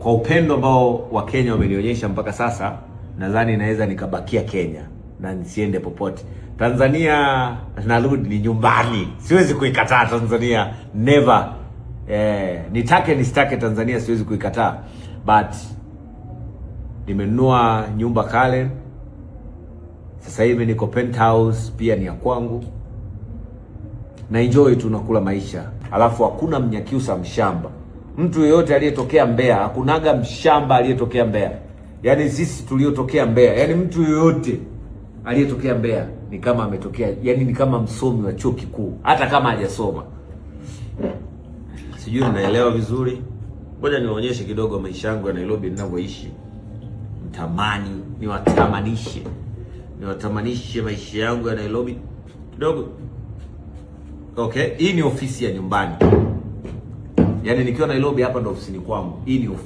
Kwa upendo ambao Wakenya wamenionyesha mpaka sasa, nadhani naweza nikabakia Kenya na nisiende popote. Tanzania narudi, ni nyumbani, siwezi kuikataa Tanzania, never. Nitake nisitake, Tanzania siwezi kuikataa, but nimenunua nyumba Karen, sasa hivi niko penthouse, pia ni ya kwangu na enjoy tu, nakula maisha. Alafu hakuna Mnyakyusa mshamba. Mtu yeyote aliyetokea Mbeya, hakunaga mshamba aliyetokea Mbeya. Yaani sisi tuliotokea Mbeya, yaani mtu yeyote aliyetokea Mbeya ni kama ametokea, yaani ni kama msomi wa chuo kikuu, hata kama hajasoma. Sijui mnaelewa vizuri. Ngoja niwaonyeshe kidogo maisha yangu ya Nairobi ninavyoishi. Mtamani niwatamanishe maisha yangu ya Nairobi kidogo. Okay, hii ni ofisi ya nyumbani. Yaani nikiwa Nairobi hapa ndo ofisini kwangu. Hii ni ofisi.